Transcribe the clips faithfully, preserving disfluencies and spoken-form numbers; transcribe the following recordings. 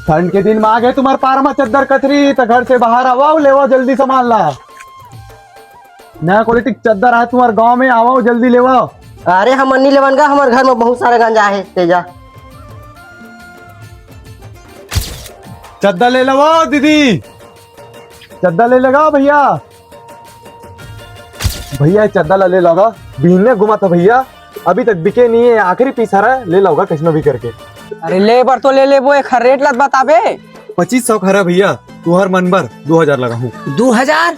ठंड के दिन में आ गए तुम्हार पार में चद्दर कथरी, त घर से बाहर आवा अउ लेवा जल्दी सामान ला। नया क्वालिटी के चद्दर आए तुम्हार गांव में, आवा अउ जल्दी लेवा। अरे हमन नी लेवन गा, हमर घर में बहुत सारा गंजा हे, तेजा। चद्दर ले लेवा दीदी, चद्दर ले लेगा भैया। भैया, ये चद्दर ला ले लगा, बिहने घुमा था भैया, अभी तक बिके नहीं है, आखिरी पीस हरा, ले लगा कैसनो भी करके। अरे ले बर तो ले लेबो, एक रेट ला बताबे। पच्चीस सौ हरा भैया, तुहर मन बर दो हजार लगा हूँ। दो हजार?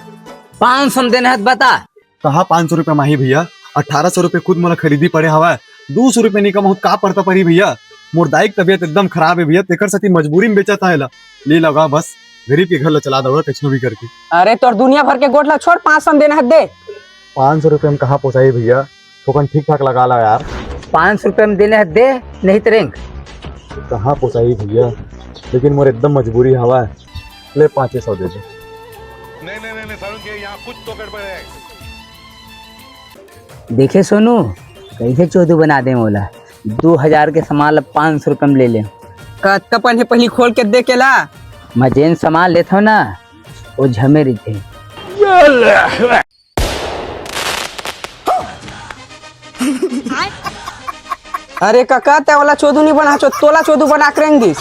पाँच सौ में देना है त बता। कहा पाँच सौ रुपया माही भैया, अठारह सौ रुपया खुद मोला खरीदी पड़े हवा, दो सौ रुपया नहीं कमाहूँ का परता परी भैया। मोर दाई के तबीयत एकदम खराब है भैया, तेकर सेती मजबूरी में बेचा था एला। ले लगा बस, गरीब के घर ला चला दवा कैसनो भी करके। अरे तोर दुनिया भर के गोठ ला छोड़, पाँच सौ में देना है दे। पाँच सौ रुपया में कहाँ पोसाई भैया, थोकन ठीक ठाक लगा ला यार। पाँच सौ रुपया में देना है दे, नहीं त रेंग। कहाँ पोसाई भैया, लेकिन मोर एकदम मजबूरी हवा, ले पाँचे सौ दे दे। नहीं नहीं नहीं नहीं, सारुण के यहाँ कुछ तो गड़बड़ है। देखे सोनू, कैसे चोदू बना दे मोला। दो हजार के सामान ला पाँच सौ रुपया में ले ले। कतका पन हे, पहली खोल के देख के ला। मैं जेन सामान लेथव ना, वो झमे रहिथे। अरे कका, तै वाला चोदू नहीं बना, चो-, तोला चोदू बना के रेंग दिस।